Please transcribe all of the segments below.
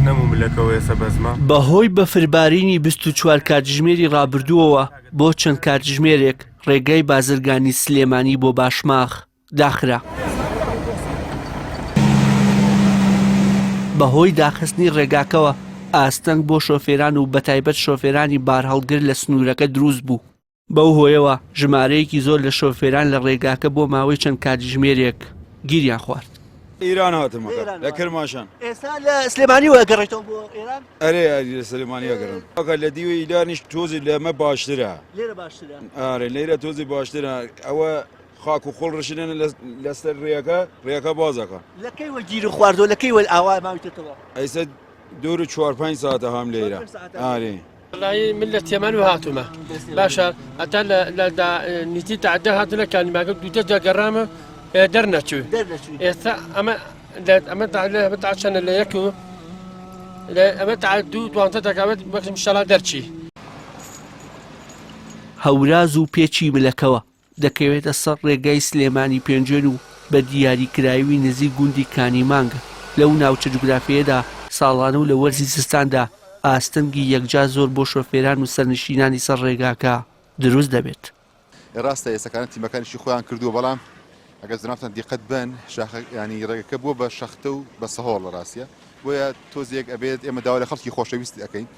نەموو ملەکەوە ئێسە بەزمە. بەهۆی بەفربارینی 24 کاتژمێری ڕابردووەوە بۆ چەند کاتژمێرێک ڕێگای بازرگانی سلێمانی بۆ باشماخ داخرا. بەهۆی داخستنی ڕێگاکەوە ئاستەنگ بۆ شۆفێران و بەتایبەت شۆفێرانی بارهەڵگر لە سنوورەکە دروست بوو. بەو هۆیەوە ژمارەیەکی زۆر لە شۆفێران لە ڕێگاکە بۆ ماوەی چەند کاتژمێرێک گیریان خوارد. ئیران هاتم لە کرماشان. ئێستا لە سلێمانی وە گەڕێتەوە بۆ ئێران؟ ئەرێ ئەری لە سلێمانی ئەگەڕم. ئەگەر لە دیوی ئیرانیش تۆزی لەمە باشترە. لێرە باشترە؟ ئارێ لێرە تۆزی باشترە. ئەوە خاک و خۆڵ ڕشنێنە لەسەر ڕێیەکە ڕێیەکە بازەکە. لە کەی وە گیرو خواردوە لە کەی وە ئاوا ماویتەتەوە؟ ئەیسە دور و چوار پنج ساعتە هام لێرە. ئارێ. وەڵایی من لە تێمان و هاتوومە باشە هەتا لە نیتی تعدە هاتنە کانیماگە دوو دە گەڕامە دەرنەچوو ئێستا ئەمە ئەمە تا چەنە لە یەک و ئەمە تا دوو دوانزە دەکات بەکم شەڵا دەرچی. هەوراز و پێچی ملەکەوە دەکەوێتە سەر ڕێگای سلێمانی پێنجوێن و بە دیاریکراوی نزیک گوندی کانی مانگ، لەو ناوچە جوگرافییەدا ساڵانە و لە وەرزی زستاندا ئاستەنگی یەکجار زۆر بۆ شۆفێران و سەرنشینانی سەر ڕێگاکە دروست دەبێت. ڕاستە ئێستاکانە تیمەکان ئیشی خۆیان کردووە بەڵام ئەگەر جەنابتان دیقەت بەن شاخە ینی ڕێگەکە بووە بە شەختە و بە سەهۆڵ لە ڕاستە بۆیە تۆزێک ئەبێت ئێمە داوا لە خەڵکی خۆشەویست ئەەکەین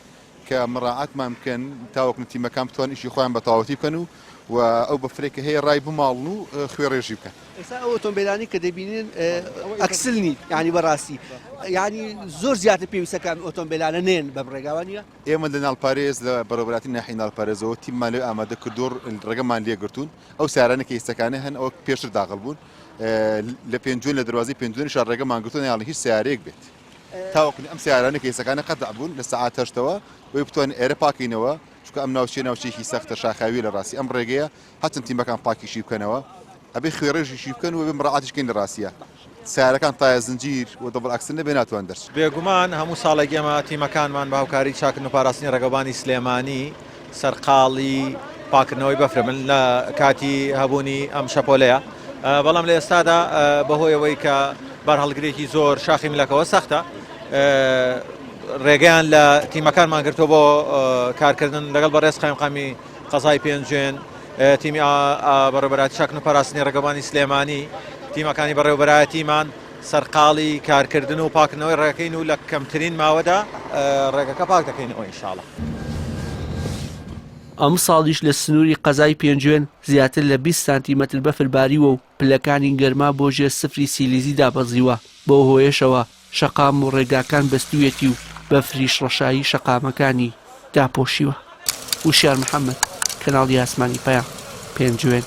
کە مڕاعاتمان بکەن تاوەکو تیمەکان بتوان ئیشی خۆیان بە تەواوەتی بکەن و و ئەو بەفرەی کە هەیە ڕای بماڵن و خوێ ڕێژی بکەن. ئێستا ئەو ئۆتۆمبێلانەی کە دەبینن ئەکسل نین یانی بەڕاستی یانی زۆر زیاتر پێویستە کە ئەم ئۆتۆمبێلانە نێن بەم ڕێگاوە نییە؟ ئێمە لە ناڵپارێز لە بەڕێوەبەرایەتی ناحیەی ناڵپارێزەوە تیممان لەوێ ئامادە کردووە ڕێگەمان لێ گرتوون ئەو سەیارانەی کە ئێستاکانە هەن ئەوە پێشتر داخڵ بوون لە پێنجوێن لە دەروازەی پێنجوێنیشا ڕێگەمان گرتووە نایەڵن هیچ سەیارەیەک بێت. تاوەکو ئەم سەیارانەی کە ئێستاکانە قەتع بوون لە سەعات هەشتەوە بۆی بتوانین ئێرە پاکەینەوە چونکە ئەم ناوچەیە ناوچەیەکی سەختە شاخاویە لە ڕاستی ئەم ڕێگەیە هەرچەند تیمەکان پاکیشی بکەنەوە ئەبێ خوێڕێژیشی بکەن و ئەبێ مڕاعاتیش بکەین لە ڕاستیە سەیارەکان تایە زنجیر و double axle نەبێ ناتوان دەرچن. بێگومان هەموو ساڵێک ئێمە تیمەکانمان بە هاوکاری چاکردن و پاراستنی ڕێگەوبانی سلێمانی سەرقاڵی پاکردنەوەی بەفرە من لە کاتی هەبوونی ئەم شەپۆلەیە بەڵام لە ئێستادا بەهۆی ئەوەی کە بارهەڵگرێکی زۆر شاخی ملەکەوە سەختە ڕێگەیان لە تیمەکانمان گرتووە بۆ کارکردن لەگەڵ بەڕێز قایمقامی قەزای پێنجوێن تیمی بەڕێوەبەرایەتی چاکن و پاراستنی ڕێگەوبانی سلێمانی تیمەکانی بەڕێوەبەرایەتیمان سەرقاڵی کارکردن و پاکردنەوەی ڕێگەکەین و لە کەمترین ماوەدا ڕێگەکە پاک دەکەینەوە ئینشاڵا. ئەمساڵیش لە سنووری قەزای پێنجوێن زیاتر لە 20 سانتیمەتر بەفر باریوە و پلەکانی گەرما بۆ ژێر سفری سیلیزی دابەزیوە، بەو هۆیەشەوە شەقام و ڕێگاکان بەستوویەتی و بەفریش ڕەشایی شەقامەکانی داپۆشیوە. وشیار محەمەد، کەناڵی ئاسمانی پەیام، پێنجوێن.